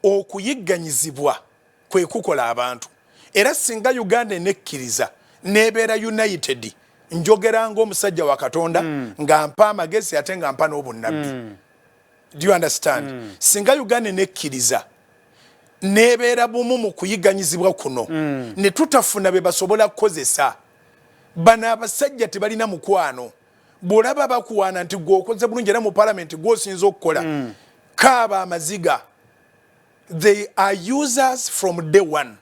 Okuyigganyizibwa kwe kukola abantu. Era singa Uganda enekkiriza nebeera united, njogera ng'omusajja wa Katonda, nga mpa amagezi ate nga mpa n'obunnabbi. Do you understand? Singa Uganda enekkiriza nebeera bumu mu kuyigganyizibwa kuno, ne tutafuna be basobola kukozesa. Bano abasajja tebalina mukwano. Bw'olaba bakuwaana nti gweokoze bulungi era mu palamenti gwosinza okukola, kaaba amaziga. They are users from day one.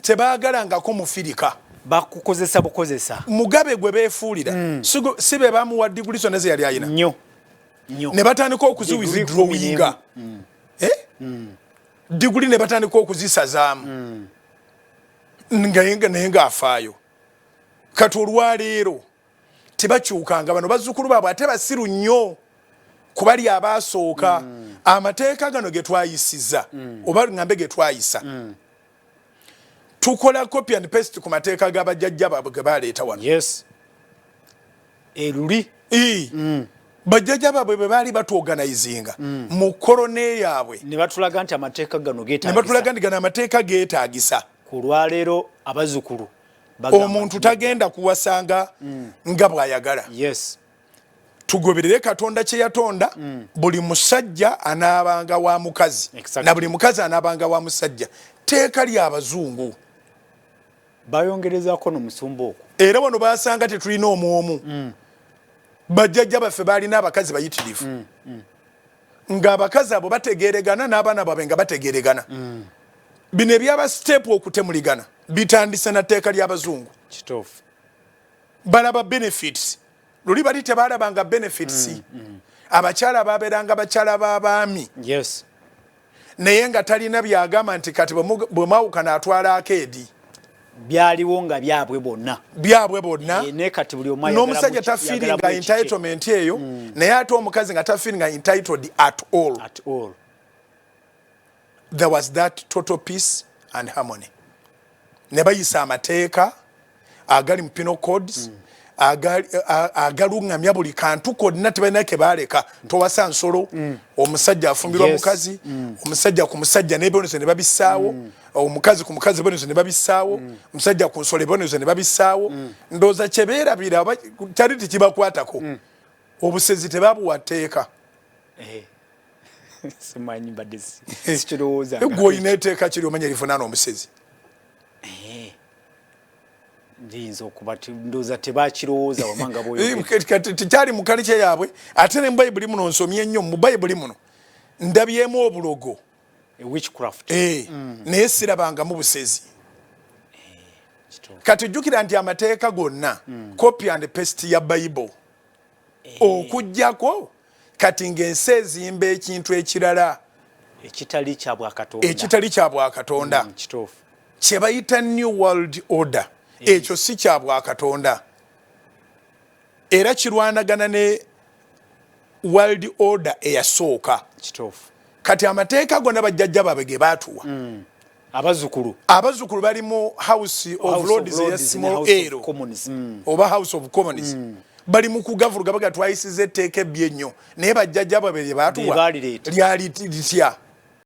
Tebaagalangako mufirika. Bakukozesa bukozesa. Mugabe gwe beefuulira, si be bamuwa diguli zonna ze yali ayina? Nnyo nnyo. Ne batandika okuziwithdrawinga. Eh? Diguli ne batandika okuzisazaamu, naye ng'afaayo. Kati olwaleero tebakyukanga. Bano bazzukulu baabwe ate basiru nnyo kubali abaasooka. Amateeka gano ge twayisiza, oba ŋŋambe ge twayisa, tukola copy and paste ku mateeka g'abajjajja baabwe ge baleeta wano. Yes, eruli. Bajjajja baabwe bwe baali batuorganizinga mu kolone yaabwe, ne batulaga nti amateeka gano ne batulaga nti gano amateeka geetaagisa. Ku lwaleero abazzukulu bagamba omuntu tagenda kuwasanga nga bw'ayagala. Tugoberere Katonda kye yatonda. Buli musajja anaabanga wa mukazi, na buli mukazi anaabanga wa musajja. Teeka lyabazungu. Bayongerezaako nomusumba okwo. Era wano basanga tetulina omwomu. Bajjajja baffe balina abakazi bayitirivu, ng'abakazi abo bategeregana n'abaana baabwe nga bategeregana. Bino ebyaba step okutemuligana bitandise na tteeka ly'abazungu. Balaba benefits. Luli bali tebalabanga benefits. Abakyala babeeranga bakyala b'abaami, naye nga talina byagamba nti kati bwe mwawukana atwala akeedi. Byaliwo nga byabwe bonna. Byabwe bonna. Eh, naye kati buli omu ayagala n'omusajja tafeelinga ayagala mu ekikye. Entitlement eyo, naye ate omukazi nga tafeelinga entitled at all. At all. There was that total peace and harmony. Ne bayisa amateeka agali mu penal codes, agaluŋŋamya buli kantu konna. Tebalina ke baaleka. Towasa nsolo, omusajja afumbirwa mukazi, omusajja ku musajja n'ebibonerezo ne babissaawo, omukazi ku mukazi ebibonerezo ne babissaawo, omusajja ku nsolo ebibonerezo ne babissaawo. Ndowooza kye beerabira oba kyali tekibakwatako, obusezi tebabuwa tteeka. Eh. Simanyi, mbadde sikirowooza. Gwe olina etteeka kiri omanya livunaana omusezi? Eh. Ndiyinza okuba ndowooza tebakirowooza wama nga bw'oyogera. Eh, kati tekyali mu culture yaabwe. Ate ne mu Bayibuli muno nsomye nnyo. Mu Bayibuli muno ndabyemu obulogo. Witchcraft. Eh, naye sirabangamu busezi. Kituufu. Kati jjukira nti amateeka gonna copy and paste ya Bible, okugjako kati ng'ensi ezimba ekintu ekirala ekitali kya bwakatonda. Ekitali kya bwakatonda. Kye bayita New World Order, ekyo si kya bwakatonda era kirwanagana ne world order eyasooka. Kati amateeka gonna bajjajja baabwe ge baatuwa, abazzukulu abazzukulu bali mu House of House of Lords eya Lords ne small House of L Commons. Oba House of Commons, bali mu kugavuluga baga twayisiza etteeka ebbi ennyo, naye bajjajja baabwe lye baatuwa Lye baalireeta. Lyali litya?